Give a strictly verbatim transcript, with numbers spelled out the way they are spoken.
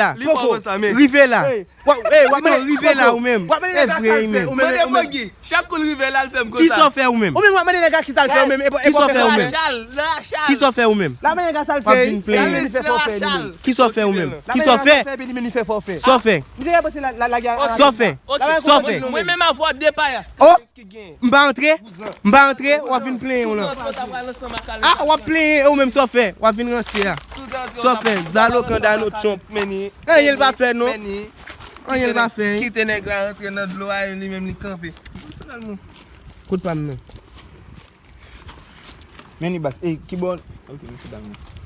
la. Li pa wè sa, men. Rive la. Ey, w ap, ey, w ap mande, rive la ou menm. W ap mande nèg la sa l fè, ou menm, mande ou menm. Chak kou l rive la, l fè m konsa. Kisa w fè ou menm? Ou menm w ap mande nèg la kisa l fè ou menm, e pa, e pa fè ou menm. Kisa w fè ou menm? L ap mande nèg la sa l fè, epi li menm li fè fòfè li menm. Kisa w fè ou menm? Kisa w fè? Sa w fè? Sa w fè? Mwen menm avè w de payas. Oh! M pa antre? M pa antre? W ap vin plenyen w lan. Ah, w ap plenyen ou menm sa w fè? W ap vin ranse a. Sa w fè? Zalokan Donald Trump, men ni. Anyen l pa fè non. Anyen l pa fè. Kite nèg la rantre nan dlo a, li menm li kanpe. Kout pa m nan. Men ni bas. Ey, ki bò? Ok, mesye dam yo.